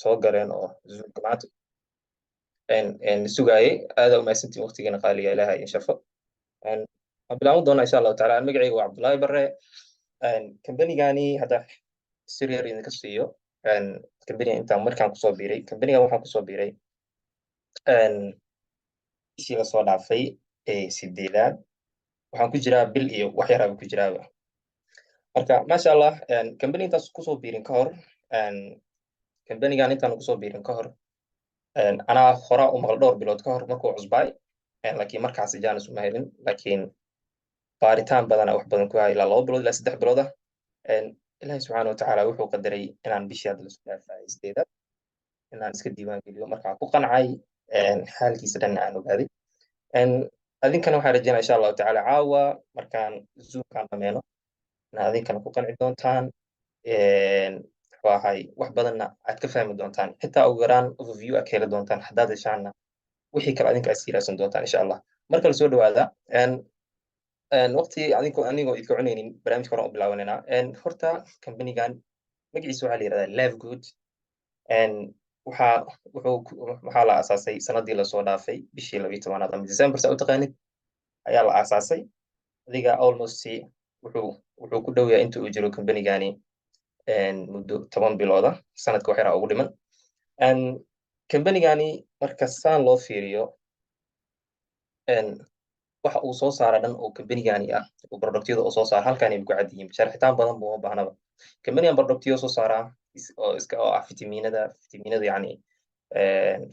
Soo galeen oo Zoomka maanta sugaayay. Aada u mahadsantiin, waqtigiina qaaliga Ilaaha idin sharfo. Waan bilaaban doonaa insha Allahu taala. Magacayga waa Cabdullaahi Barre. Kambanigani hadda sir yar idinka siiyo, kambaniga intaan markaan kusoo biiray, kambanigan waxaan kusoo biiray bishii lasoo dhaafay ee sideedaad. Waxaan ku jiraa bil iyo wax yaraaba ku jiraaba. Marka maasha Allah, kambani intaas kusoo biirin ka hor, kambanigan intaan kusoo biirin ka hor, anaa hora u maqal dhowr bilood ka hor markuu cusbaay, laakiin markaasi chance uma helin. Laakiin baaritaan badana wax badan ku haya ilaa 2 bilood ilaa 3 bilood ah. Ilaahi subxaana watacaala wuxuu qadaray inaan bishii hadda lasoo dhaafay sideedaad inaan iska diiwaan geliyo. Markaa ku qancay, xaalkiisa dhanna aan ogaaday. Adinkana waxaan rajeynaya insha Allahu tacaala caawa markaan Zoomkaan dhameyno in adinkana ku qanci doontaan, muxuu ahay, wax badanna aad ka fahmi doontaan, xitaa ugu yaraan overview aad ka heli doontaan. Haddaad heshaanna, wixii kale adinka aad siirasan doontaan insha Allah. Marka la soo dhawaada, waqti adinko anigoo idinka cunaynin, barnaamijka horan u bilaabanayna. Horta companigan magaciisa waxaa la yihahdaa Live Good. Waxaa wuxuu waxaa la aasaasay sanadii lasoo dhaafay bishii 12aad ama December saa u taqaanid ayaa la aasaasay. Adiga almost wuxuu ku dhow yahay inta uu jiro companygani muddo 10 bilooda, sanadka wax yaraa ugu dhiman. Companygani marka saan loo fiiriyo, waxa uu soo saara dhan oo companygani ah oo productyada uu soo saara halkan ay ku cad yihiin, sharxitaan badan buma baahnaba. Companygan productyo soo saaraa oo iska oo ah fitamiinada, yani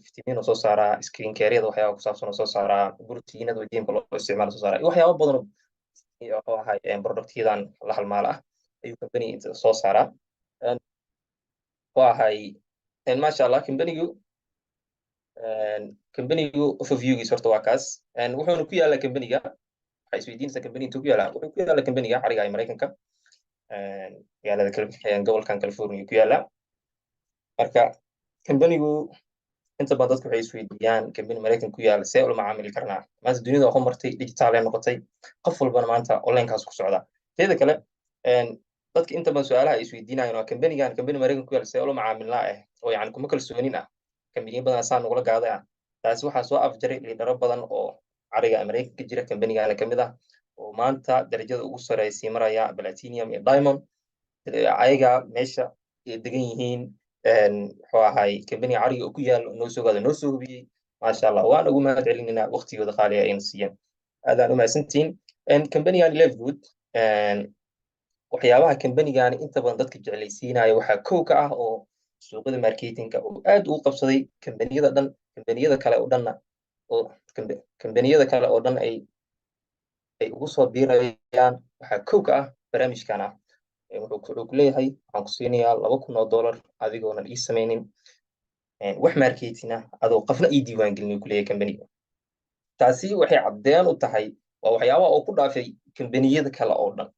fitamiin oo soo saaraa, skin care-yada waxyaaba ku saabsan oo soo saaraa, borotiinada oo gymka loo isticmaalo soo saaraa, iyo waxyaaba badan oo ahay productyadan la halmaala ah ayuu company soo saaraa. Muxuu ahay, maasha Allah, companigu overviewgiis horta waa kaas. Wuxuuna ku yaallaa companiga, waxay isweydiinaysaa company intuu ku yaallaa. Wuxuu ku yaallaa companiga cariga ee Maraykanka, magaalada gobolkan California ku yaallaa. Marka companigu inta badan dadku waxay isweydiiyaan, company Maraykan ku yaalla see ula macaamili karnaa? Maanta dunida waxu martay digital ay noqotay, qof walbana maanta onlinekaas ku socda. Teeda kale, dadka inta badan su-aalaha ay isweydiinayaan waa companigan, company Maraykan ku yaalla see ula macaamilnaa ah, oo yani kuma kalsoonin ah, kambaniyo badan saa nagula gaaday ah. Taasi waxaa soo afjaray leadero badan oo cariga Maraykanka jira, companygana kamid ah, oo maanta darajada ugu sareysii maraya platinum iyo diamond. Ayaga meesha ay degan yihiin, muxuu ahay, companiga cariga uu ku yaalo noo soo gaado, noo soo hubiyey. Maasha Allah, waan ugu mahad celinaynaa waqtigooda qaaliga ayna siiyeen. Aadaan u mahadsantihiin. Companigan Live Good, waxyaabaha companygani inta badan dadka jeclaysiinaya waxaa kow ka ah oo suuqyada marketingka oo aad ugu qabsaday kambaniyada dhan, kambaniyada kale oo dhanna, oo kambaniyada kale oo dhan ay ugu soo biirayaan, waxaa kow ka ah barnaamijkan ah. Wuxuu ku leeyahay, waxaan ku siinayaa $2,000 adigoonan ii samaynin wax marketing ah, adoo qofna ii diiwaan gelin, ku leeyahay kambaniga. Taasi waxay caddeen u tahay, waa waxyaabaha oo ku dhaafay kambaniyada kale oo dhan.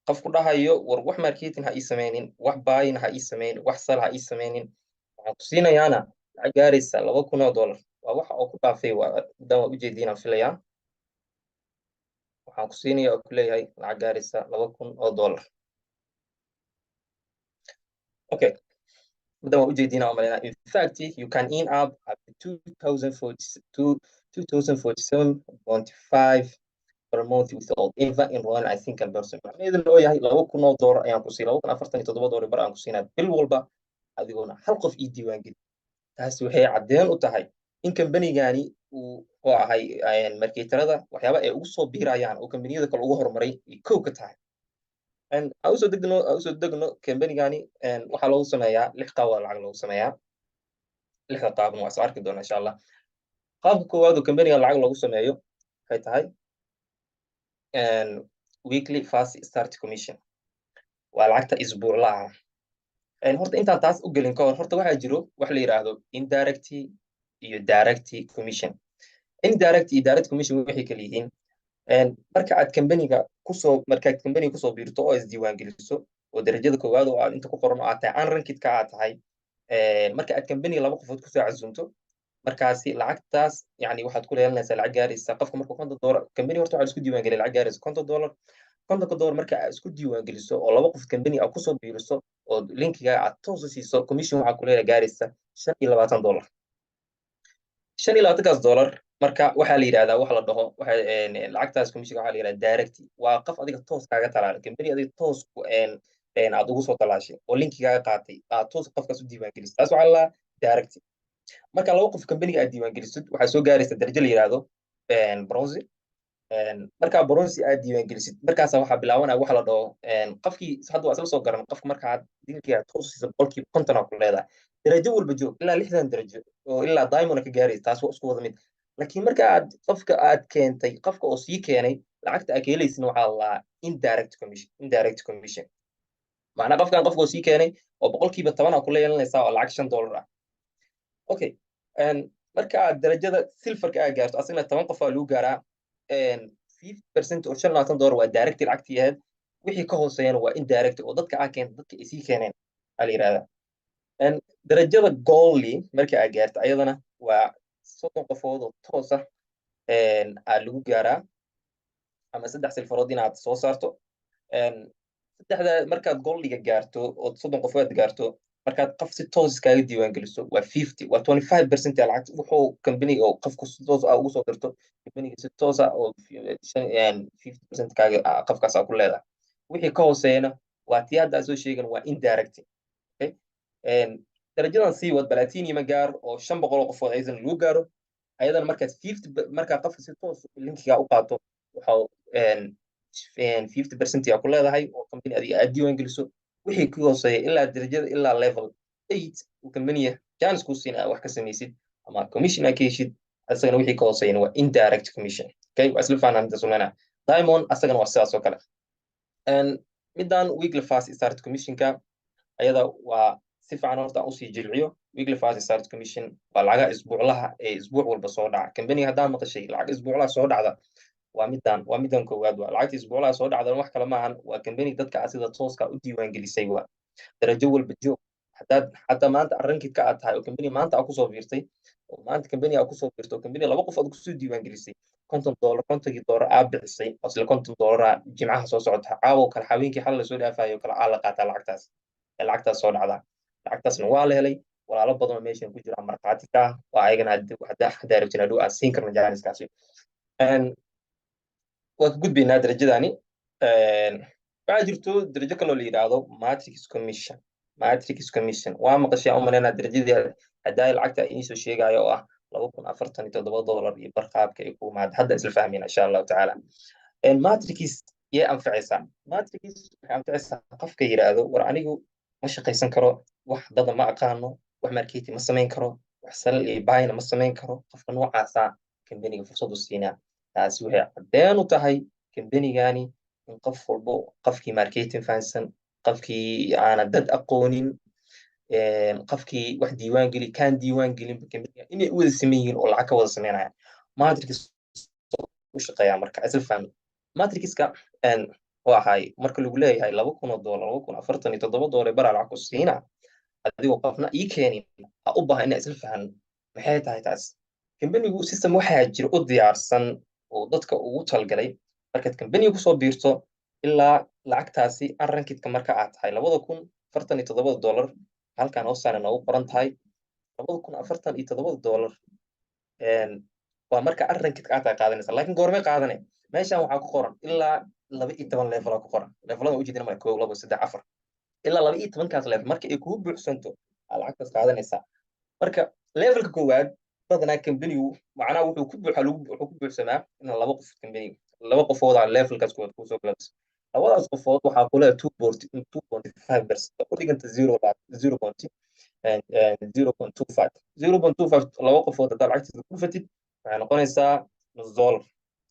Qof ku dhahayo, war wax marketing ha ii samaynin, wax buying ha ii samaynin, wax sell ha ii samaynin, waxaan ku siinayaana lacag gaaraysa $2,000, waa waxa oo ku dhaafay. Waa dan waa ujeediinaan filayaa. Waxaan ku siinaya oo ku leeyahay lacag gaaraysa $2,000. Okay, mudan waa ujeediina waa malaynaa. In fact, you can earn up to 2047.5 per month without ever enrolling a single person. Macnaheedu loo yahay $2,000 ayaan ku siin, $2,047 bar aan ku siinaa bil walba, adigoona hal qof ii diiwaan gelin. Taasi waxay caddeen u tahay in kambanigani uu oo ahay marketerada waxyaaba ay ugu soo biirayaan oo kambaniyada kale ugu horumaray ay kow ka tahay. Aan usoo degno kambanigani waxaa loogu sameeyaa lix qaab oo lacag loogu sameeyaa. Lixda qaabna waa is arki doonaa insha Allah. Qaabka koowaad oo kambanigan lacag loogu sameeyo waxay tahay weekly fast start commission, waa lacagta isbuuclaha. Horta intaan taas u gelin ka hor, horta waxaa jiro wax la yidhaahdo indirect iyo direct commission. Indirect iyo direct commission waxay kala yihiin, marka aad kambaniga kusoo markaad kambaniga kusoo biirto oo isdiiwaan geliso oo darajada koowaad oo aad inta ku qoran oo aad tahay unrankedka aad tahay, marka aad kambaniga laba qofood kusoo casuumto, Markaasi lacagtaas yani waxaad ku leelanaysaa lacag gaaraysa qofka markuu $50 company. Horta waxaa isku diiwaan geliya lacag gaaraysa $50. $50 marka aad isku diiwaan geliso oo laba qof company aad kusoo biiriso oo linkiga aad toos u siiso, commission waxaa ku leeyahay gaaraysa $25. 25-kaas dollar marka waxaa la yidhahdaa, waxa la dhaho waxa lacagtaas commission waxaa la yidhahdaa direct. Waa qof adiga toos kaaga talaalay company, adiga toos aad ugu soo talaashay oo linkigaaga qaatay, aad toos qofkaas u diiwaan gelisay. Taas waxaa la direct. Marka laba qof companyga aad diiwaan gelisid, waxaa soo gaaraysa darajo la yidhahdo bronze. Markaa bronze aad diiwaan gelisid, markaasa waxaa bilaabanaya waxa la dhaho qofkii hadda waa isla soo garan. Qofka markaa linkiga toos siisa, 50% aa ku leedahay. Darajo walba joog ilaa 60 darajo oo ilaa diamond ka gaaraysa, taas waa isku wada mid. Laakiin marka aad qofka aad keentay, qofka oo sii keenay, lacagta aad ka helaysina waxaa la lahaa indirect commission. Indirect commission macnaa qofkan qofka oo sii keenay oo 10% aa kula yeelanaysaa, oo lacag $5 ah. Okay, marka aad darajada silverka aad gaarto, asagna 10 qof aa lagu gaaraa, 50% oo $25 waa direct lacagtii ahayd. Wixii ka hooseeyana waa indirect oo dadka aa keenta, dadka ay sii keeneen aa la yidhahdaa. Darajada gold marka aad gaarto, ayadana waa 30 qofood oo toos ah aa lagu gaaraa, ama saddex silverood inaad soo saarto. Saddexda markaad goldiga gaarto oo 30 qofood gaarto, markaad qof si toos iskaaga diiwaan geliso, waa 50, waa 25% lacagta wuxuu companyga oo qofku si toos ah ugu soo dirto companyga, si toos ah oo 50% kaaga qofkaas aa ku leedahay. Wixii ka hooseeyana waa tii hadda aan soo sheegan, waa indirect. Okay, darajadan sii wad, platinum gaar oo 500 oo qofood ayadana lagu gaaro. Ayadana markaad 50, markaa qofka si toos linkiga u qaato, waxa 50% yaa ku leedahay oo company adiga aad diiwaan geliso. Wixii ku hooseeya ilaa darajada ilaa level 8 uu company chance kuu siina wax ka samaysid ama commission aad ka heshid, asagana wixii ka hooseeyana waa indirect commission. Okay, waa isla fahnaa midda sugnana. Diamond asagana waa sidaas oo kale. Middan weekly fast start commissionka ayada waa si fiican horta aan usii jilciyo. Weekly fast start commission waa lacagaha isbuuclaha ee isbuuc walba soo dhaca companyga. Haddaa maqashay lacag isbuuclaha soo dhacda, waa middan, waa middan koowaad. Waa lacagta isbuuclaha soo dhacda, wax kale maahan, waa company dadka aad sida tooska u diiwaan gelisay. Waa darajo walba joog, haddaad xataa maanta unranked-ka aad tahay oo company maanta aad kusoo biirtay, oo maanta company aad kusoo biirtay oo company laba qof aad kusoo diiwaan gelisay, $50, $50-kii aad bixisay oo isla $50 jimcaha soo socota, caawo kale, haweenkii xal lasoo dhaafayo kale aa la qaataa lacagtaas. Ee lacagtaas soo dhacdaa, lacagtaasna waa la helay. Walaalo badan oo meeshan ku jira markhaati ka ah, waa ayagana haddaa rabtin hadhow aad siin karno jaaniskaasi. Waa ka gudbaynaa darajadani. Waxaa jirto darajo kaloo la yidhaahdo matrix commission. Matrix commission waa maqashay aan u malaynaa. Darajadii haddaa lacagta idiin soo sheegayo oo ah $2,047 iyo barqaabka ay ku imaada, hadda isla fahmayna insha Allahu tacaala. Matrix yay anficaysaa? Matrix waxay anficaysaa qofka yidhaahdo, "War anigu ma shaqaysan karo, wax dada ma aqaano, wax marketing ma samayn karo, wax sell iyo buyna ma samayn karo." Qofka noocaasaa kambaniga fursad u siinaa. Taasi waxay caddeen u tahay kambanigani in qof walbo, qofkii marketing fahansan, qofkii aanan dad aqoonin, qofkii wax diiwaan geli kaan diiwaan gelin, kambaniga inay u wada sameyn yihiin oo lacag ka wada sameynayaan. Matrix u shaqeeyaa marka isla fahmi. Matrixka waxay marka lagu leeyahay $2,000, $2,047 baraa lacag ku siina adigoo qofna ii keenin, ha u baahan inaa isla fahanno maxay tahay taas. Kambanigu system waxaa jira u diyaarsan oo dadka ugu talgalay. Markaad kambaniga kusoo biirto, ilaa lacagtaasi unranked-ka marka aad tahay, $2,047 halkan hoostaana noogu qoran tahay, $2,047 waa marka unranked-ka aad tahay qaadanaysa. Laakiin goormay qaadanay? Meeshan waxaa ku qoran ilaa 12 level ku qoran. Levelada ujeedina mara kow, labo, saddex, afar, ilaa 12-kaas level marka ay kugu buuxsanto aa lacagtaas qaadanaysaa. Marka levelka koowaad badanaa kambanigu macnaha wuxuu ku buuxa wuxuu ku buuxsamaa in laba qof, kambaniga laba qofoodaa levelkaas koowaad kusoo galayso. Labadaas qofood waxaa kule 2.25% u dhiganta 0.0.25, 0.25. Laba qofood haddaa lacagtiisa ku fatid, waxay noqonaysaa nus dollar.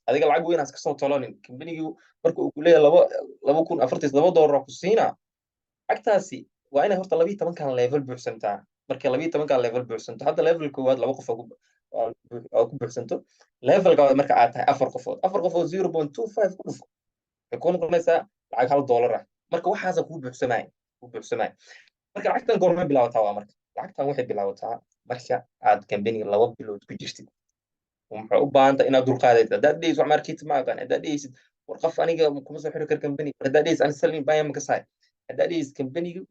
Adiga lacag weyn has kasoo tolonin. Kambanigii marka uu kuleeyahay $2,047 ku siinaa, lacagtaasi waa inay horta 12-kan level buuxsantaa. Markay 12-kan level buuxsanto, hadda level koowaad laba qof oo ku buuxsanto, levelka marka aad tahay afar qofood, afar qofood 0.25 ku dhufo, waxay kuu noqonaysaa lacag $1 ah. Marka waxaasa kuu buuxsamaya, kuu buuxsamaya. Marka lacagtan goormay bilaabataa? Waa marka Lacagtan waxay bilaabataa marka aad kambaniga 2 bilood ku jirtid. Waxay u baahan tahay inaad dulqaadatid. Haddaad dhehaysid wax market ma aqaan, haddaad dhehaysid war qof aniga kuma soo xiri karo kambani, haddaad dhehaysid ani selling baya ma kasaay, haddaad dhehaysid kambanigu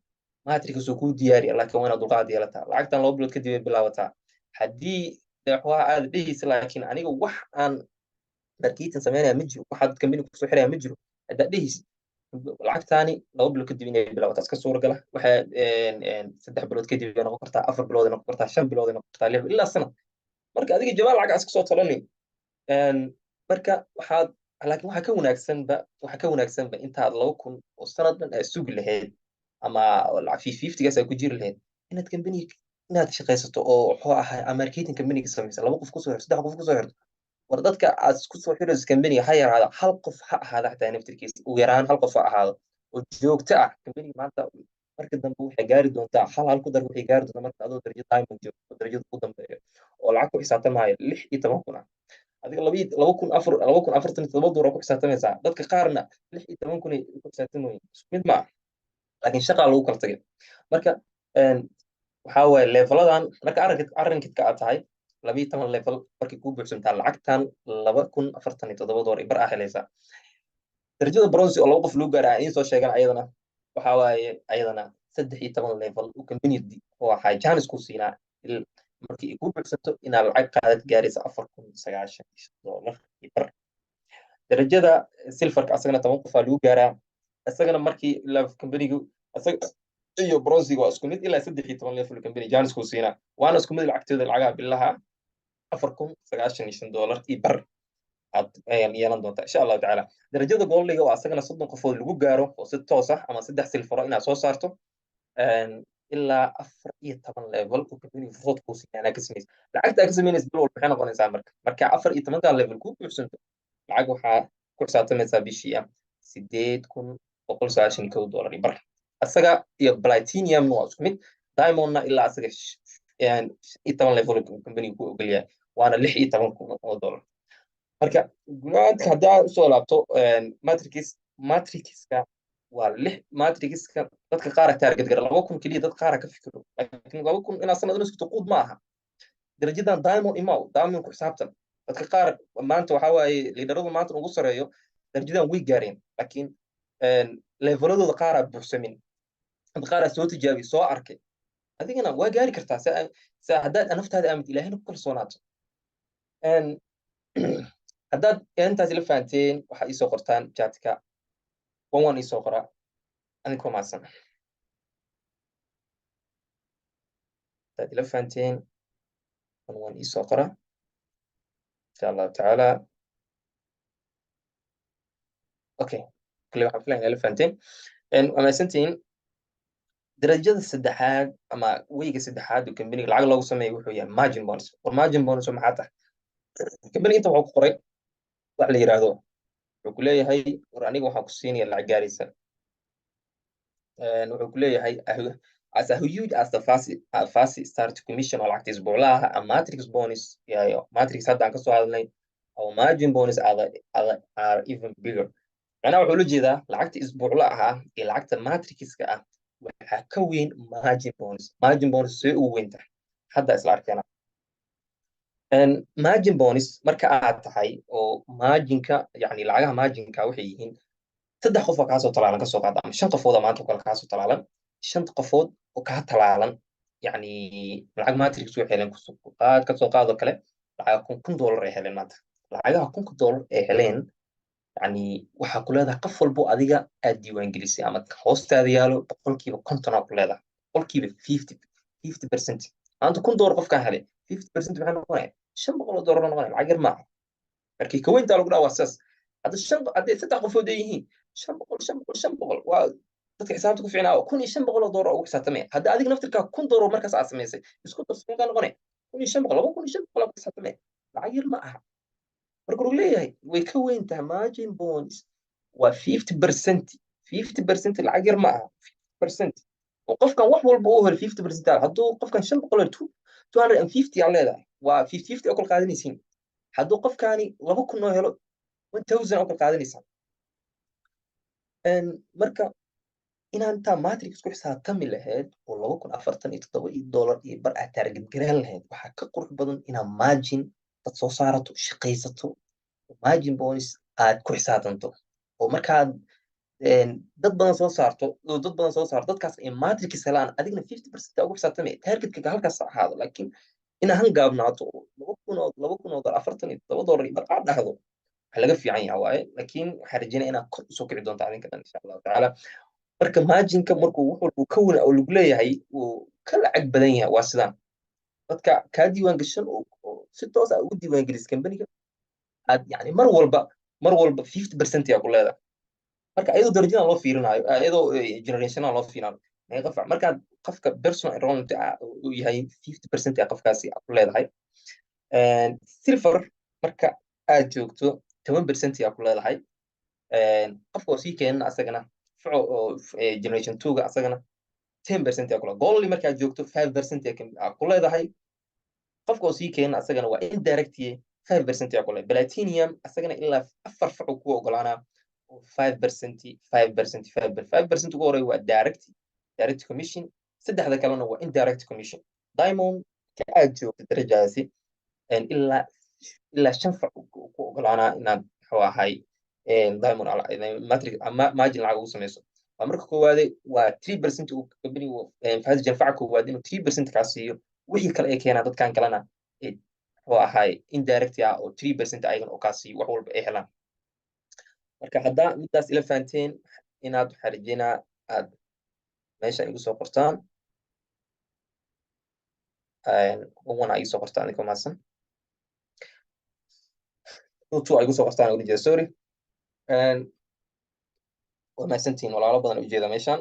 matrix uu kuu diyaariya, laakiin waa inaad dulqaad yeelataa. Lacagtan 2 bilood kadib ay bilaabataa. Haddii waxaa aad dhehaysa laakiin aniga wax aan marketing sameynaya ma jiro, waxaad kambani kusoo xiraya ma jiro, haddaad dhehaysid, lacagtaani 2 bilood kadib inay bilaabataa iska suuragala. Waxay 3 bilood kadib ay noqon kartaa, 4 bilood ay noqon kartaa, 5 bilood ay noqon kartaa, 6 ilaa sanad. Marka adiga jawaan lacag iska soo tolani. Marka waxaad laakiin waxaa ka wanaagsanba intaad 2000 oo sanad dhan aad sugi lahayd ama lacag 50-gaas aad ku jiri lahayd, inaad kambani inaad shaqaysato oo wuxuu ahaa ama marketing kambaniga samaysa, laba qof kusoo xirto, saddex qof kusoo xirto. War dadka aad kusoo xirayso kambaniga ha yaraado, hal qof ha ahaado, xataa naftirkiisa ugu yaraan hal qof ha ahaado oo joogto ah. Kambaniga maanta marka dambe waxay gaari doontaa hal hal ku dar, waxay gaari doontaa marka adoo darajo diamond joogo oo darajada ugu dambeeyo oo lacag ku xisaabtamaayo 16,000 ah. Adiga 2004 $2,047 ku xisaabtamaysaa, dadka qaarna 16,000 ay ku xisaabtamayeen. Isku mid ma ah, laakiin shaqaa lagu kala tagay. Marka waxaa waaye leveladan marka arrankidka aad tahay 12 level markay kuu buuxsantaa, lacagtan $2,047 iyo bar aa helaysaa. Darajada bronze oo laba qof lagu gaara aan idiin soo sheegan, ayadana waxaa waaye ayadana 13 level uu company waxaa chance ku siinaa markii ay kuu buuxsanto inaad lacag qaadad gaaraysa $4,095 iyo bar. Darajada silverka asagana 10 qof aa lagu gaaraa. Isagana markii ilaa companygu isaga iyo bronziga waa isku mid, ilaa 13 level company chance kuu siinaa, waana isku mid lacagtooda, lacagaha bilaha $4,095 iyo bar aad yeelan doontaa, insha Allahu tacaala. Darajada goldiga oo asagana 30 qofood lagu gaaro oo si toos ah ama saddex silfaro inaad soo saarto, ilaa 14 level oo company fursad kuu siiya anaa ka samaysa. Lacagta aad ka samaynaysa bil walba waxay noqonaysaa marka 14-ka level kuu buuxsanto, lacag waxaa ku xisaabtamaysaa bishii ah $8,191 iyo bar. Asaga iyo platinumna waa isku mid. Diamondna ilaa asaga 15 level company ku ogolyahay, waana $16,000. Marka gunaadka haddaa usoo laabto matrix, matrixka waa lix. Matrixka dadka qaara target gara 2000 keliya, dad qaara ka fikiro, laakiin 2000 inaad sanad inuu quud ma aha. Darajadan diamond imaw, diamond ku xisaabtan. Dadka qaar maanta waxaa waaye leaderadu maanta ugu sareeyo darajadan way gaareen, laakiin leveladooda qaaraa buuxsamin, dad qaaraa soo tijaabiy, soo arkay. Adigana waa gaari kartaa sa haddaad naftaada aamid, Ilaahayna ku kalsoonaato. Haddaad intaas ila fahanteen, waxaad iisoo qortaan chatka one one, iisoo qora adinkoo mahadsan. Haddaad ila fahanteen, one one iisoo qora, insha Allahu tacaala. Okay, kale waxaan filaya ila fahanteen. Waa mahadsantihiin. Darajada saddexaad ama weyga saddexaad oo kambaniga lacag loogu sameeyo wuxuu yahay margin bonus. War margin bonus maxaa tahay? Kambaniga inta wuxuu ku qoray wax la yiraahdo, wuxuu ku leeyahay war aniga waxaan ku siinaya lacag gaaraysa, wuxuu ku leeyahay as a huge as the fast start commission oo lacagta isbuuclaha ah, matrix bonus yayo matrix hadda aan kasoo hadalnay, our margin bonus are even bigger. Macnaha wuxuu la jeedaa lacagta isbuucla ahaa iyo lacagta matrixka ah waxaa ka weyn margin bonus. Margin bonus see ugu weyn tahay hadda isla arkeena. Margin bonus marka aad tahay oo marginka, yani lacagaha marginka waxay yihiin saddex qof oo kaasoo talaalan kasoo qaada ama shan qofood oo maanta oo kale kaasoo talaalan, shanta qofood oo kaa talaalan, yani lacag matrix way heleen qaad kasoo qaadoo kale lacag $1,000 ay heleen maanta. Lacagaha $1,000 ay heleen, yani waxaa ku leedahay qof walbo adiga aad diiwaangelisay ama hoostaada yaalo 50% aa ku leedahay, 50%, 50%. Maanta $1,000 qofkaa helay, 50% maxay noqonaya? $500 noqonaya. Lacag yar maaha. Markii kaweyntaa lagu dhaha waa sidaas. Hadda shan hadday saddex qofood ay yihiin, 500, 500, 500, waa dadka xisaabta ku fiicnaa, $1,500 ugu xisaabtamaya. Hadda adiga naftirkaa $1,000 markaas aad samaysay isku darso, meeqaa noqonaya? 1,500, 2,500 ku xisaabtamaya. Lacag yar ma aha. Marka wuxuu leeyahay way ka weyn tahay. Margin bonus waa 50%. 50% lacag yar ma aha. 50% oo qofkan wax walba uu helo 50%, hadduu qofkan 500 helo, 250 aa leedahay, waa 50 50 oo kala qaadanaysiin. Hadduu qofkaani 2,000 oo helo, 1000 oo kala qaadanaysaan. Marka Inaan intaa matrix ku xisaabtami lahayd oo 2047 iyo dollar iyo bar aad target garan lahayd, waxaa ka qurux badan inaad margin dad soo saarato, shaqaysato, margin bonus aad ku xisaabtanto, oo markaad dad badan soo saarto oo dad badan soo saarto, dadkaas ay matrix helaan, adigna 50% ugu xisaabtamay, targetka halkaas ha ahaado. Laakiin inaad hangaabnaato oo 2000 oo dollar, $47 iyo bar aad dhahdo, waxa laga fiican yahay waaye. Laakiin waxaan rajeynaya inaad kor usoo kici doonto adinka dhan, insha Allahu tacaala. Marka marginka markuu wax walbuu ka wana oo lagu leeyahay uu ka lacag badan yahay, waa sidaan: dadka kaa diiwaan gashan oo si toos ah ugu diiwaan gelis kambaniga aad, yani mar walba 50% yaa ku leedahay. Marka ayadoo darajadan loo fiirinayo, ayadoo generationada loo fiirinayo, meeqa fac markaad qofka personal enrollment uu yahay, 50% yaa qofkaasi ku leedahay. Silver marka aad joogto, 10% yaa ku leedahay. Qofka oo sii keenana asagana faco oo generation two-ga asagana 10% yaa ku leedahay. Gold markaad joogto, 5% yaa ku leedahay. Qofka oo sii keena asagana waa indirect, 5% yaa ku leedahay. Platinum asagana ilaa afar fac uu ku ogolaanaa oo 5%, 5%, 5% ugu horeeya waa direct commission, saddexda kalena waa indirect commission. Diamond ka aad joogto darajadaasi, ilaa shan fac uu ku ogolaanaa inaad, muxuu ahay, diamond matrix ama margin lacag ugu samayso. Waa marka koowaade waa 3% uu company first gen faca koowaad inuu 3% kaa siiyo, wixii kale ay keenaan dadkan kalena muxuu ahay indirect ah oo 3% ayagana oo kaa siiyo wax walba ay helaan. Marka haddaa midaas ila fahanteen, inaad, waxaa rajeynaa aad meesha igu soo qortaan one igu soo qortaan adinkoo mahadsan, 2 2 ay igu soo qortaan uga jeeda, sorry. Waa mahadsantihiin, walaalo badan ujeeda meeshan.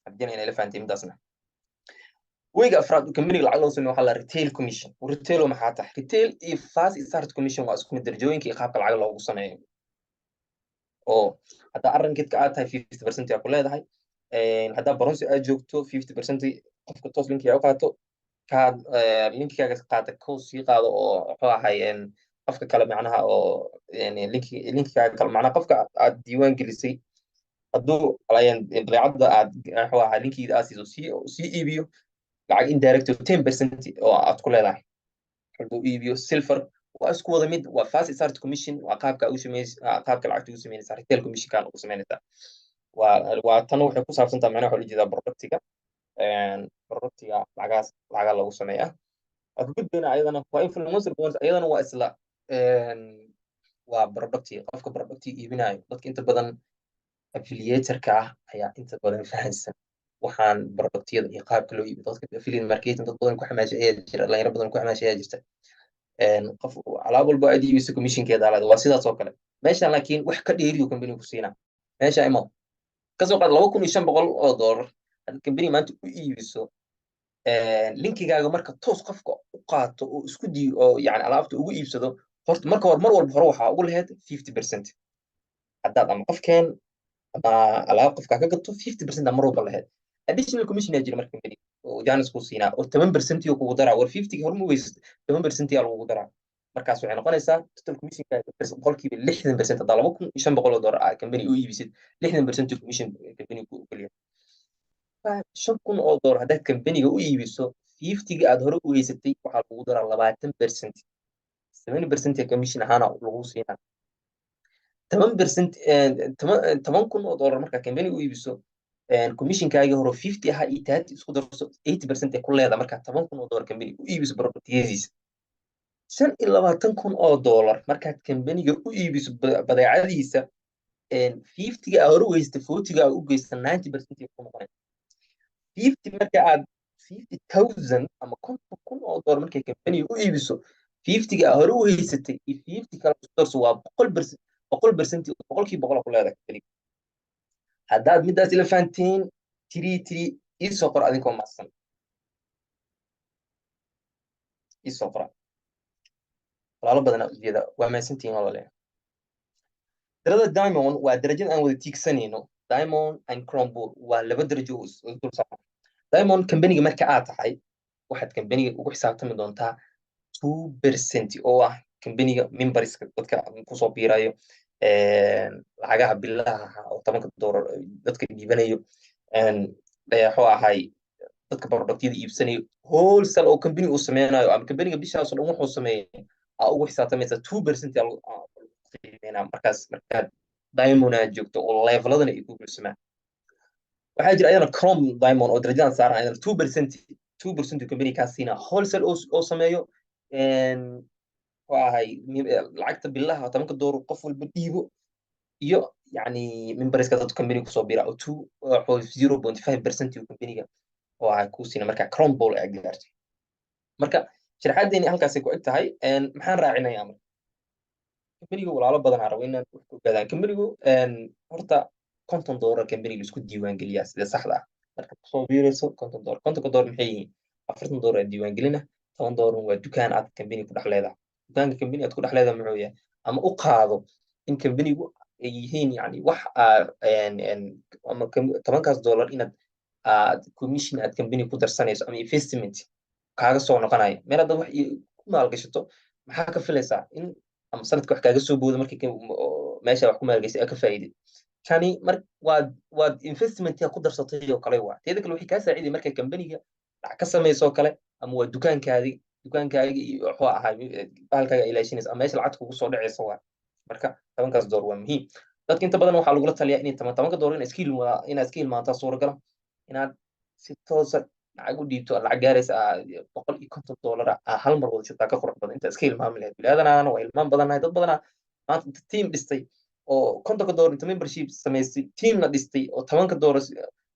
Rajeynaya inay la fahanteen midaasna. Weyga afraad company lacag loo sameeyo waxaa la retail commission. Retail maxaa tahay? Retail iyo fast start commission waa isku mid, darajooyinka iyo qaabka lacag loogu sameeyo. Oo haddaa arrankedka aad tahay, 50% yaa ku leedahay. Haddaa bronze aad joogto, 50% qofka toos linkiga u qaato, kaad linkigaaga qaata kow sii qaado oo muxuu ahay qofka kale, macnaha oo linkigaaga kale, macnaha qofka aad diiwaan gelisay, hadduu badeecadda aad, muxuu ahay, linkiga aad siiso sii iibiyo, lacag indirect 10% oo aad ku leedahay hadduu iibiyo. Silver waa isku wada mid, waa fast start commission, waa qaabka ugu sameys qaabka lacagta ugu sameynaysaa, retail commissionkan ugu sameynaysaa. Waa tan waxay ku saabsan tahay, macnaha waxaa ujeedaa productiga lacagaas lacagaa loogu sameeyaa. Waa ka gudbayna, ayadana waa influencer bonus. Ayadana waa isla waa productiga, qofka productiga iibinayo. Dadka inta badan affiliatorka ah ayaa inta badan fahansan waxaan productyada iyo qaabka loo iibiyo. Dadka affiliate marketing, dad badan ku xamaashay ayaa jira, dhalinyaro badan ku xamaashay ayaa jirta. Qof alaab walba aad iibiso commissionkeeda alaad waa sidaas oo kale meeshan, laakiin wax ka dheeriyo company ku siinaa meesha. Imo kasoo qaad $2500 haddaad company maanta u iibiso linkigaaga, marka toos qofka u qaato oo isku diyo oo yani alaabta ugu iibsado, horta marka hore mar walba hore waxaa ugu lahayd 50%. Haddaad ama qofkeen ama alaab qofkaa ka gato, 50% aa mar walba lahayd. Additional commission aa jira marka company oo janis kuu siinaa oo 10% oo kugu daraa. War 50 horma weysato, 10% aa lagugu daraa. Markaas waxay noqonaysaa total commissionka 60%. Haddaa $2500 aa company u iibisid, 60% commission company ku ogolyahay. $5000 haddaad companyga u iibiso, 50-ga aad hore u weysatay waxaa lagugu daraa 20%, 70% commission ahaana lagu siinaa. 10%, $10,000 markaa company u iibiso, commissionkaagii hore 50 ahaa iyo 30 isku darso, 80% ay ku leedahay markaa $10,000 company u iibiso productyadiisa. $25,000 markaad companyga u iibiso badeecadiisa, 50-ga aad hore u haysatay, 40-ga aad u geysta, 90% ay ku noqonaysa. 50 marka aad 50,000 ama $50,000 markay companyga u iibiso, 50-ga aad hore u haysatay iyo 50 kale isku darso, waa 100%, 100%, 100% ku leedahay companyga. Haddaad midaas ila fahanteen, 3 3 iisoo qora adinkoo mahadsan, iisoo qora. Walaalo badanaa ujeeda, waa mahadsantihiin walaalayaal. Darada diamond waa darajada aan wada tiigsanayno. Diamond and crown bull waa laba darajo oo is dul saaran. Diamond companyga marka aad tahay, waxaad companyga ugu xisaabtami doontaa 2% oo ah companyga memberska, dadka kusoo biirayo. Lacagaha bilaha oo 10-ka doolar dadka dhiibanayo, muxuu ahay, dadka productyada iibsanayo, wholesale oo company uu sameynayo ama companyga bishaas oo dhan wuxuu sameeyay aa ugu xisaabtamaysa, 2% qiimeynaa. Markaas markaad diamond aad joogto oo leveladana ay ku buuxsamaan, waxaa jira ayadana chrome diamond oo darajadan saaran, ayadana 2% company kaa siinaa wholesale oo sameeyo. Muxuu ahay, lacagta bilaha 10-ka doolar qof walba dhiibo iyo yani memberska dadka company kusoo bira oo 0.5% companyga oo ahay kuu siina marka crown ball aad gaarto. Marka sharaxaadeeni halkaasay ku eg tahay. Maxaan raacinayaa marka? Companyga walaalo badan aan rabo inaan wax ka ogaadaan. Companygu horta $50 companyga isku diiwaan geliyaa sida saxda ah. Marka kusoo biirayso $50, 50-ka doolar maxay yihiin? $40 aad diiwaan gelina, $10 waa dukaan aad company ku dhex leedahay. Dukaanka company aad ku dhex leedahay muxuu yahay? Ama u qaado in companygu ay yihiin yani wax ama 10-kaas doolar inaad aad commission aad company ku darsanayso ama investment kaaga soo noqonayo meel haddaad wax ku maalgashato. Maxaa ka filaysaa? In ama sanadka wax kaaga soo boodo markii meesha wax ku maalgashay aad ka faa'iidid. Kani mar waad investment ku darsatay oo kale. Waa teeda kale waxay kaa saaciday markay companyga lacag ka samayso oo kale, ama waa dukaankaadi, dukaankaaga iyo wuxuu ahaa bahalkaaga ilaashinaysa ama meesha lacagta kugu soo dhacaysa waa. Marka 10-kaas doolar waa muhiim. Dadka inta badan waxaa lagula taliyaa inay 10-ka doolar inaad iska hilmaantaa suuragala, inaad si toosa lacag u dhiibto, lacag gaaraysa $150 aa hal mar wada shubtaa ka qurux badan inta iska hilmaami lahayd. Biniaadanaana waa hilmaan badannahay. Dad badanaa maanta inta team dhistay oo 50-ka doolar inta membership samaystay, teamna dhistay, oo 10-ka doolar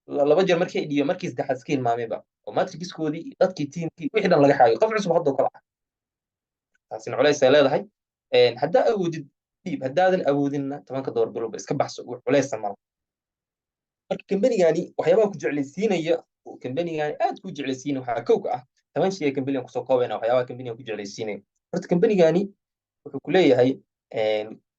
laba jeer markay dhiibo, markii saddexaad iska hilmaamayba oo matrixkoodii, dadkii, teamkii, wixii dhan laga xaayo, qof cusub haddoo kale ah. Taasina culays ay leedahay. Haddaa awoodid dhiib, haddaadan awoodinna 10-ka doolar bilowba iska baxso, wax culaysa mala. Marka kambanigani waxyaabaha ku jeclaysiinaya oo kambanigani aad ku jeclaysiinaya waxaa kow ka ah 10 shay ee kambanigan kusoo koobayna. Waxyaabaha kambanigan ku jeclaysiinaya, horta kambanigani wuxuu ku leeyahay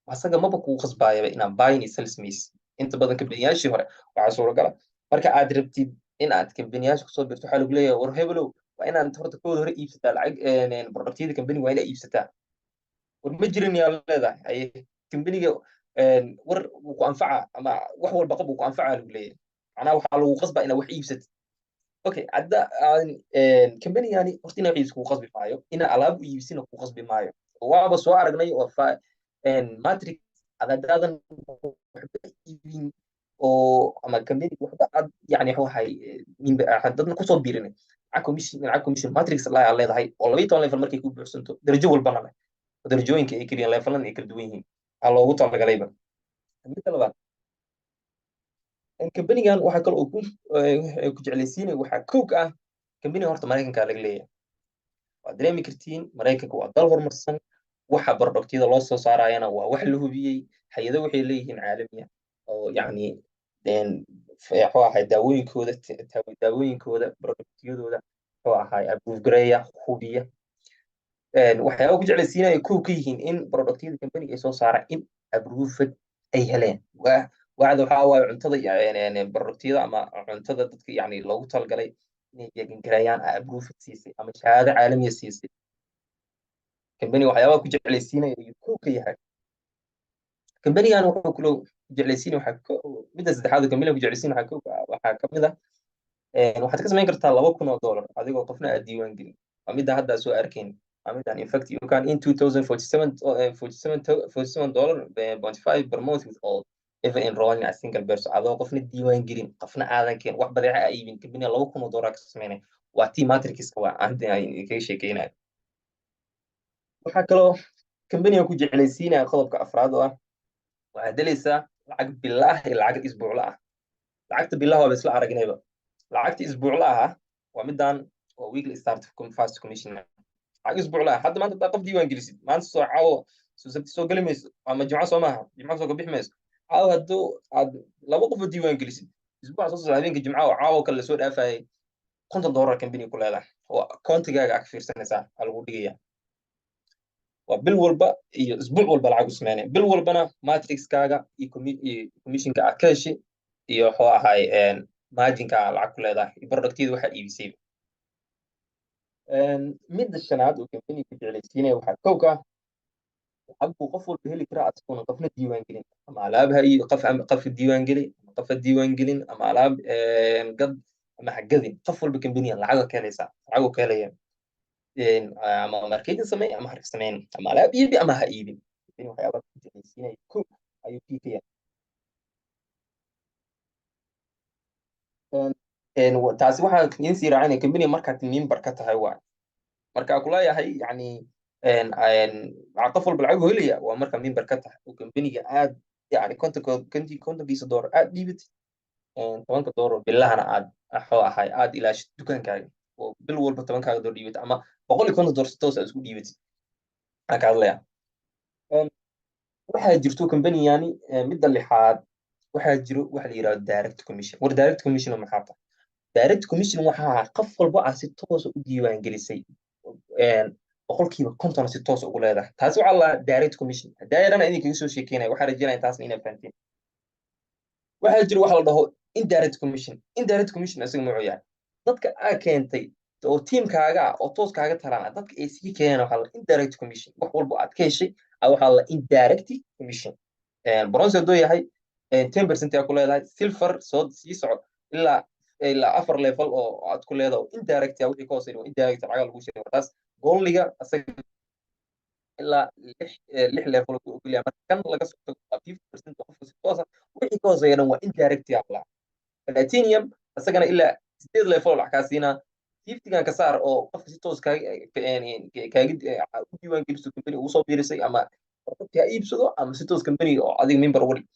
asaga maba kugu khasbaayaba inaad buying iyo sell samaysid. Inta badan kambaniyaashii hore waxaa suuragala marka aad rabtid in aad kambaniyaasha kusoo birto, waxaa lagu leeyahay, "War hebelow, waa inaad horta kooda hore iibsataa lacag productyada kambaniga, waa inaad iibsataa." "War ma jirin," yaa leedahay. "Haye, kambaniga war wuu ku anfaca ama wax walba qab wuu ku anfaca," lagu leeyahay. Macnaha waxaa lagu qasbaa inaad wax iibsatid. Okay, hadda kambanigani horta inaa wax iibsi kugu qasbi maayo, inaa alaab u iibsina kugu qasbi maayo. Waaba soo aragnay oo matrix haddaadan waxba iibin oo ama kambani waxba aad yani waxay dadna kusoo biirin, lacag commission matrix la aad leedahay oo 12 level markay ku buuxsanto, darajo walbana leh, darajooyinka ay keliya levelan ay kala duwan yihiin aa loogu talagalayba. Midda labaad, kambanigan waxaa kale oo ku jeclaysiinaya, waxaa kow ka ah kambaniga horta Maraykanka laga leeyahay. Waad dareemi kartiin, Maraykanka waa dal horumarsan. Waxa productyada loo soo saarayana waa wax la hubiyey. Hay-ado waxay leeyihiin caalamiya oo yacni muxuu ahay, daawooyinkooda, productyadooda muxuu ahay, approve gareeya, hubiya. Waxyaaba ku jeclaysiinaya kow ka yihiin in productyada company ay soo saaraan in approved ay heleen. Wacda waxaa waaye cuntada, productyada ama cuntada dadka yani loogu talagalay inay vegan gareeyaan approved siisay ama shahaado caalamiya siisay. Company waxyaabaha ku jeclaysiinaya ayuu kow ka yahay. Companygan wuxuu kaloo jeclaysiinaya, waxaa midda saddexaad oo company ku jeclaysiinaya waxaa kow waxaa kamid ah waxaad ka samayn kartaa $2,000 adigoo qofna aad diiwaan gelin. Waa midda hadda soo arkayn, waa midaan. In fact, you can in 2047 $47 point five per month without ever enrolling a single person. Adoo qofna diiwaan gelin, qofna aadan keen, wax badeeca a iibin, company $2,000 ka sameynaya. Waa tii matrixka waa aan kaga sheekeynayo. Waxaa kaloo companyga ku jeclaysiinaya qodobka afraad oo ah waxaad helaysaa lacag bilaah iyo lacag isbuucla ah. Lacagta bilaha waaba isla aragnayba. Lacagta isbuucla ah waa midaan oo weekly start fast commission. Lacag isbuucla ah, hadda maanta haddaa qof diiwaan gelisid, maanta soo caawo, soo sabti soo geli mayso ama jimco soo maaha, jimco soo ka bixi mayso. Caawo hadduu aad laba qof oo diiwaan gelisid, isbuuca soo socda habeenka jimcaha oo caawo kale lasoo dhaafayay, $50 company ku leedahay oo accountigaaga aa ka fiirsanaysaa aa lagu dhigaya. Waa bil walba iyo isbuuc walba lacag u sameynaya. Bil walbana matrixkaaga iyo commissionka aad ka heshay iyo wuxuu ahay marginka aad lacag ku leedahay iyo productyada waxaad iibisay. Midda shanaad oo company ku jeclaysiinaya waxaa kow ka ah Lacag buu qof walba heli karaa asagoona qofna diiwaan gelin, ama alaab ha qof, ama qof diiwaan geli, ama qof ha diiwaan gelin, ama alaab gad ama ha gadin. Qof walba kambaniya lacag ka helaysaa, lacag ka helaya, ama marketing samey ama ha sameyn, ama alaab iibi ama ha iibin. Waxyaaba ku jeclaysiinaya ko ayuu kii ka yahay. Taasi waxaa idin sii raacinaya kambaniga markaad member ka tahay waay. Marka kuleeyahay, yani, qof walba lacag helaya waa marka member ka tahay oo kambaniga aad, yani, 50kiisa doolar aad dhiibatid, 10-ka doolar bilahana aad axoo ahay aad ilaashid dukaankaaga, oo bil walba 10-kaaga doolar dhiibatid, ama $150 si toos aad isku dhiibatid aan ka hadlaya. Waxaa jirto kambaniyani, midda lixaad, waxaa jiro waxa la yidhahdo direct commission. War direct commission maxaa tahay? Direct commission waxaa qof walba aad si toosa u diiwaan gelisay 50% si toos ugu leedahay. Taasi waxaa la direct commission daayarana idinkaga soo sheekeynaya. Waxaa rajeynaya taasna inaad fahantiin. Waxaa jiro waxa la dhaho indirect commission. Indirect commission isaga muxuu yahay? Dadka aa keentay oo teamkaaga ah oo toos kaaga taraan, dadka ay sii keeneen, waxaa la indirect commission. Wax walba aad ka heshay waxaa la indirect commission. Bronze hadduu yahay, 10% aa ku leedahay. Silver soo sii soco ilaa afar level oo aad ku leedahay indirect ah. Wixii ka hooseeya waa indirect lacag lagu sheegay taas. Goldiga asaga ilaa lix level ku ogolyahay. Marka kan laga soo tago waa 50% qofka si toos ah, wixii ka hooseeya dhan waa indirect ah. Platinum asagana ilaa sideed level lacag kaa siinaa. 50-gan ka saar oo qofka si toos kaaga u diiwaan geliso company ugu soo biirisay, ama qofka ha iibsado ama si toos company oo adiga member uga dhig,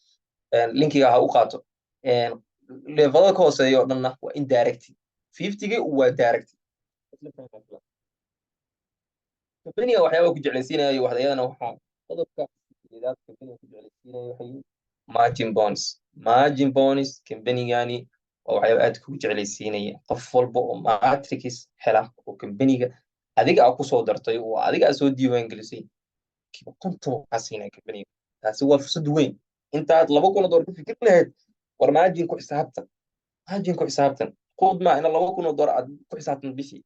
linkiga ha u qaato. Levelada ka hooseeya oo dhanna waa indirect, 50-ga waa direct. Companyga waxyaaba ku jeclaysiinayo waxyadana, waxaa qodobka sideedaad companyga ku jeclaysiinayo waxay margin bonus. Margin bonus companygani waa waxyaaba aad kugu jeclaysiinaya. Qof walba oo matrix hela oo companyga adiga aa kusoo dartay oo adiga aa soo diiwaan gelisay, 50% waxaa siinaya companyga. Taasi waa fursad weyn. Intaad $2,000 ka fikir lahayd, war margin ku xisaabtan, margin ku xisaabtan. Quud maa ina $2,000 aad ku xisaabtan bishii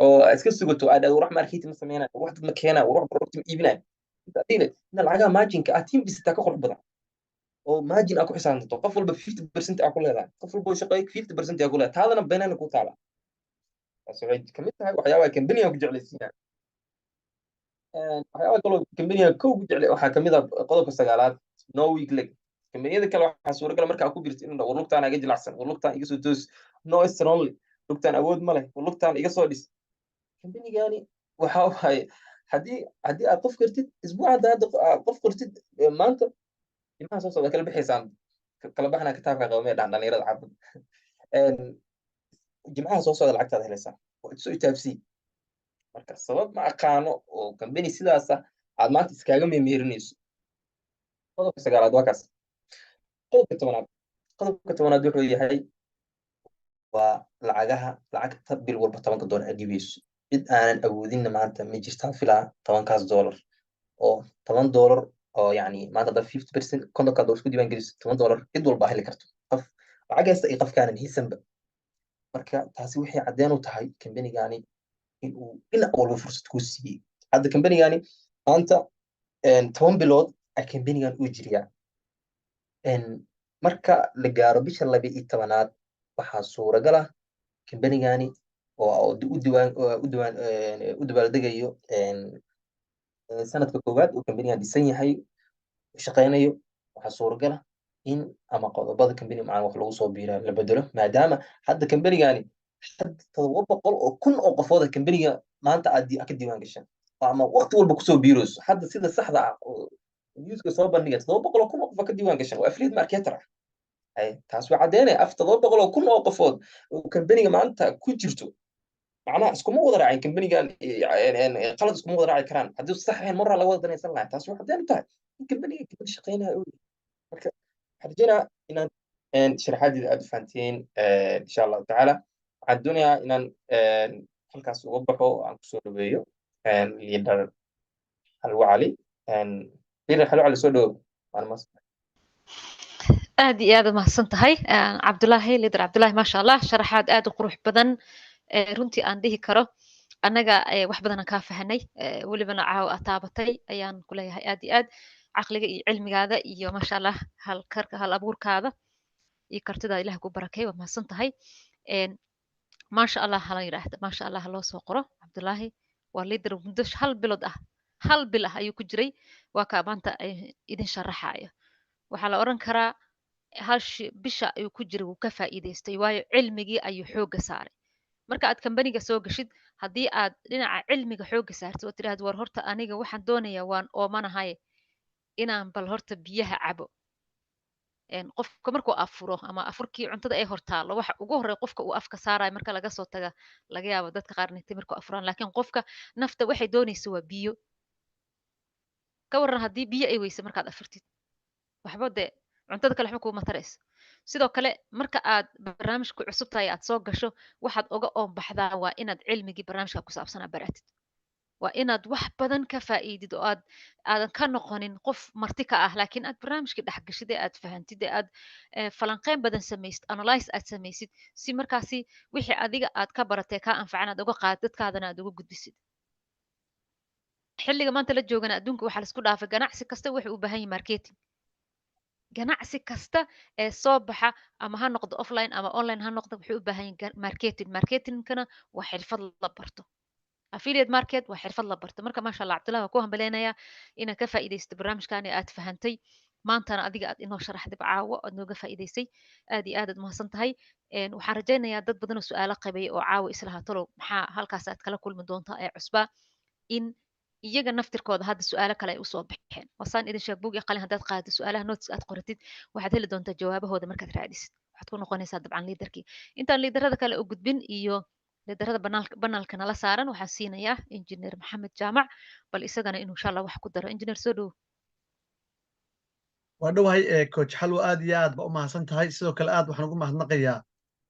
oo aad iska sugato, aad wax marketing ma sameynayo, wax dad ma keenayo, wax product ma iibinayo. Inta adiga ina lacagaha marginka aad team dhisataa ka qurux badan oo margin aad ku xisaabtanto. Qof walba 50% aa ku leedahay, qof walba oo shaqeeyo 50% aa ku leedahay, taadana beenaana ku taala. Taasi waxay kamid tahay waxyaabaha companyga ku jeclaysiinaya. Waxyaabaha kaloo companyga kow ku jeclay waxaa kamid ah qodobka sagaalaad, no weak leg. Kambaniyada kale waxaa suuragal markaa ku birto inuu war lugtaan iga jilacsan, war lugtaan iga soo toos, no strongly, lugtaan awood ma leh, war lugtaan iga soo dhis. Kambanigani waxa waaye haddii aad qof kartid isbuuc, hadda aad qof qortid maanta, ilmaha soo socda kala bixaysaan, kala baxna kitaabka qabamee dhan dhalinyarada xaafadda, jimcaha soo socda lacagtaada helaysaa oo soo itaabsii. Marka sabab ma aqaano oo kambani sidaasa aad maanta iskaaga memeerinayso. Qodobka sagaalaad waa kaas. Qodobka 10aad, qodobka 10aad wuxuu yahay waa lacagaha, lacagta bil walba $10 aad dhibayso. Cid aanan awoodinna maanta ma jirtaan filaa 10-kaas dollar oo $10 oo, yani, maanta hadda 50%, 50-kaa dollar isku diiwaan geliso, $10 cid walba heli karto, qof lacag haysta iyo qofkaanan haysanba. Marka taasi waxay caddeen u tahay kambanigani in uu dhinac walba fursad kuu siiyey. Hadda kambanigani maanta 10 bilood a kambanigan uu jiriyaa. Marka la gaaro bisha 12aad, waxaa suuragal ah kambanigani oo u diwaan u diwaan u dabaaldegayo sanadka koowaad uu kambanigan dhisan yahay, shaqeynayo. Waxaa suuragal ah in ama qodobada kambani macaan wax lagu soo biira la bedelo, maadaama hadda kambanigani hadda 700,000 oo qofooda kambaniga maanta aad ka diiwaan gashan ama waqti walba kusoo biirayso. Hadda sida saxda ah oo newska soo bandhigay, 700,000 oo qof ka diiwaan gashan oo affiliate marketer ah. Taas waa caddeynaya af 700,000 oo qofood oo kambaniga maanta ku jirto. Macnaha iskuma wada raacin kambanigan, qalad iskuma wada raaci karaan. Haddii sax ahayn maraa laga wada danaysan lahaa. Taas waa caddeyn u tahay in kambaniga kambani shaqeynaya uu yahay. Marka waxaan rajeynayaa inaan sharaxaadeeda aad u fahanteen, insha Allahu tacaala. Waxaan doonayaa inaan halkaas uga baxo oo aan kusoo dhaweeyo leader Xalwo Cali. Leader Xalwo Cali, soo dhawow. Waan mas Aad iyo aad u mahadsan tahay, Cabdulaahi, leader Cabdulaahi. Maasha Allah, sharaxaad aad u qurux badan. Runtii aan dhihi karo Annaga wax badanaan kaa fahanay, welibana caawa aad taabatay ayaan ku leeyahay. Aad iyo aad caqliga iyo cilmigaada iyo, maasha Allah, hal karka, hal abuurkaada iyo kartidaada Ilaah ku barakay. Waa mahadsan tahay. Maasha Allah hala yidhaahda, maasha Allah loo soo qoro. Cabdullaahi waa leader muddo hal bilood ah, hal bil ah ayuu ku jiray. Waa kaa maanta idin sharaxayo. Waxaa la oran karaa hal bisha ayuu ku jiray, wuu ka faa'iidaystay, waayo cilmigii ayuu xoogga saaray. Marka aad kambaniga soo gashid, haddii aad dhinaca cilmiga xoogga saartid oo tidhaahdo, "War horta aniga waxaan doonayaa, waan oomanahay, inaan bal horta biyaha cabo." Qofka markuu afuro ama afurkii cuntada ay hortaallo, waxa ugu horreeya qofka uu afka saarayo, marka laga soo taga laga yaabo dadka qaarna intay markuu afuraan, laakiin qofka nafta waxay doonaysa waa biyo. Ka warran haddii biyo ay weyse markaad afurtid? Waxba dee cuntada kale waxba kuuma tarayso. Sidoo kale, marka aad barnaamijku cusub tahay, aad soo gasho, waxaad oga oon baxdaa waa inaad cilmigii barnaamijka ku saabsanaa baratid, waa inaad wax badan ka faa'iidid oo aad aadan ka noqonin qof marti ka ah, laakiin aad barnaamijkii dhex gashid ee aad fahantid ee aad falanqeyn badan samaysid, analyze aad samaysid, si markaasi wixii adiga aad ka baratay kaa anfacan aad uga qaad, dadkaadana aad uga gudbisid. Xilliga maanta la joogana adduunka waxaa laisku dhaafay, ganacsi kasta wuxuu u baahan yahay marketing. Ganacsi kasta ee soo baxa, ama ha noqdo offline ama online ha noqdo, wuxuu u baahan yahay marketing. Marketingkana waa xirfad la barto, affiliate market waa xirfad la barto. Marka, maasha Allah, Cabdullahi, waan ku hambaleynayaa inaad ka faa'iidaysato barnaamijkan ee aad fahantay, maantana adiga aad inoo sharaxday, caawo aad nooga faa'iidaysay. Aad iyo aad aad mahadsan tahay. Waxaan rajaynayaa dad badan oo su'aalo qabay oo caawa islahaa, "Talow maxaa halkaas aad kala kulmi doontaa ee cusbaa?" in iyaga naftirkooda hadda su'aalo kale ay usoo baxeen. Wasaan idin sheeg, buug iyo qalin haddaad qaadato, su'aalaha notes aad qoratid, waxaad heli doontaa jawaabahooda. Markaad raadisid, waxaad ku noqonaysaa dabcan leaderkii. Intaan leaderada kale u gudbin iyo leaderada panelka nala saaran, waxaan siinayaa Engineer Maxamed Jaamac bal isagana inuu insha Allah wax ku daro. Engineer, soo dhow. Waa dhowahay, Coach Xalwo, aad iyo aad ba u mahadsan tahay. Sidoo kale aad waxaan ugu mahadnaqayaa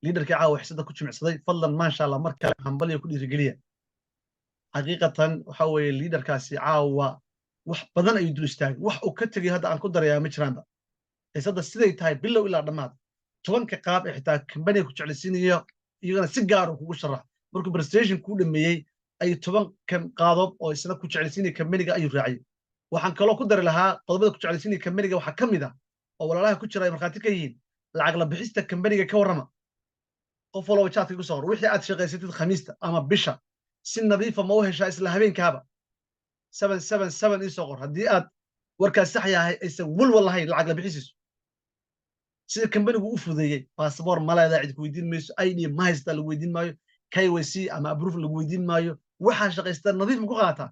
leaderkii caawa xisada ku jimicsaday. Fadlan, maasha Allah, mar kale hambalyo ku dhiirigeliya. Xaqiiqatan waxa weeye leaderkaasi caawa wax badan ayuu dul istaagay. Wax uu ka tegay hadda aan ku darayaa ma jiraanba. Xisadda siday tahay bilow ilaa dhammaad, 10-ka qaab ee xitaa kambaniga ku jeclaysiinayo iyagana si gaar uu kugu sharax. Markuu presentation kuu dhameeyey ayuu 10 qaadob oo isna ku jeclaysiinaya kambaniga ayuu raaciyey. Waxaan kaloo ku dari lahaa, qodobada ku jeclaysiinaya kambaniga waxaa ka mid ah, oo walaalaha ku jira ay markhaati ka yihiin, lacag la bixista kambaniga. Ka warrama? Qof walba chatka ku soo qor, wixii aad shaqaysatid Khamiista ama bisha si nadiifa ma u heshaa isla habeenkaaba? 777 iisoo qor haddii aad warkaas sax yahay, aysan walwal lahayn lacag la bixisiisu, sida kambanigu u fudeeyey. Baasboor ma leedahay cid ku weydiin mayso, ID ma haystaa lagu weydiin maayo, KYC ama approve lagu weydiin maayo. Waxaa shaqaystaa nadiif ma ku qaataa?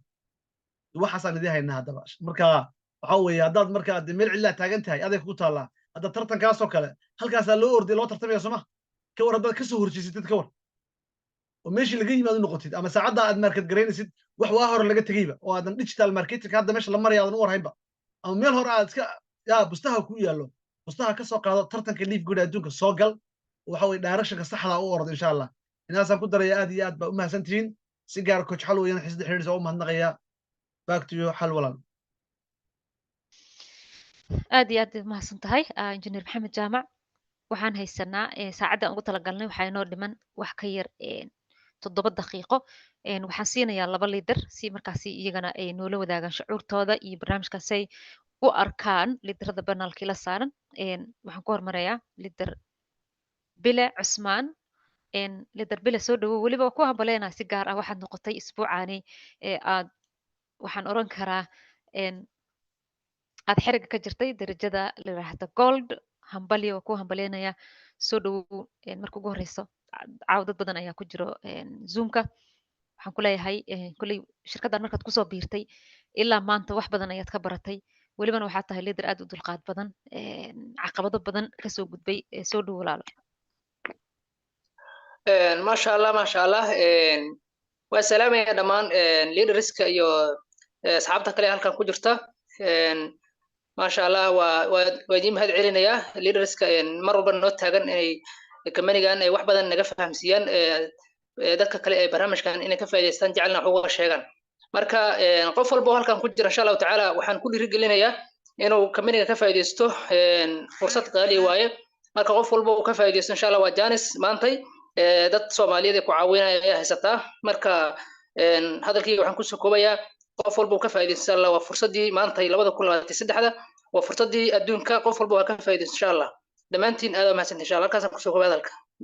Waxaasaan idiin haynaa haddaba. Marka waxa weeye, haddaad markaa de meel cidlaa taagan tahay, aday kugu taallaa. Hadda tartankaasoo kale halkaasaa loo orday, loo tartamaya, sooma? Ka war haddaad kasoo horjeysatid, ka war oo meeshii laga yimaado noqotid, ama saacadda aad market garaynaysid wax waa hore laga tegeyba, oo aadan digital marketing hadda meesha la maraya aadan u warhaynba, ama meel hore aad iska yaa bustaha ku yaallo, bustaha ka soo qaado, tartanka LiveGood adduunka soo gal. Waxa weye directionka saxda u orod, insha Allah. Inaasaan ku daraya. Aad iyo aad baa u mahadsantihiin. Si gaar Coach Xal weyaan xisada xidhiidhisa u mahadnaqaya. Back to you, Xal walaal. Aad iyo aad mahadsan tahay, Engineer Maxamed Jaamac. Waxaan haysanaa saacadda aan ugu talagalnay, waxaa inoo dhiman wax ka yar 7 daqiiqo. Waxaan siinayaa laba leader si markaasi iyagana ay noola wadaagaan shucuurtooda iyo barnaamijkaas ay u arkaan. Leaderada panelkii la saaran, waxaan ku hormarayaa leader Bile Cusmaan. Leader Bile, soo dhawow. Weliba waa ku hambaleenaa si gaar ah, waxaad noqotay isbuucaani ee aad, waxaan oran karaa, aad xeriga ka jirtay darajada la yiraahdo gold. Hambalyo, waa ku hambaleenaya, soo dhawow. Marka ugu horeyso, caaw dad badan ayaa ku jiro Zoomka. Waxaan ku leeyahay, kolley shirkaddan markaad kusoo biirtay ilaa maanta wax badan ayaad ka baratay, welibana waxaad tahay leader aad u dulqaad badan, caqabado badan kasoo gudbay. Soo dhow, walaalo. Maasha Allah, maasha Allah. Waa salaamaya dhammaan leaderska iyo asxaabta kale halkan ku jirta. Maasha Allah, waa idiin mahad celinayaa leaderska mar walba noo taagan inay companygan ay wax badan naga fahamsiiyaan, dadka kale ee barnaamijkan inay ka faa'iidaystaan jecelna wax uga sheegaan. Marka qof walba oo halkan ku jira, insha Allahu tacaala, waxaan ku dhiirigelinayaa inuu companyga ka faa'iidaysto. Fursad qaali waaye. Marka qof walba uu ka faa'iidaysto, insha Allah. Waa chance maantay dad Soomaaliyeed ay ku caawinaya ayaa haysataa. Marka Hadalkayga waxaan kusoo koobayaa, qof walba uu ka faa'iidaysto insha Allah. Waa fursaddii maanta 2023-da, waa fursaddii adduunka, qof walba waa ka faa'iidaysto insha Allah. Dhammaantiin aad waa mahadsantihin insha Allah. Halkaasaan kusoo koobay hadalka.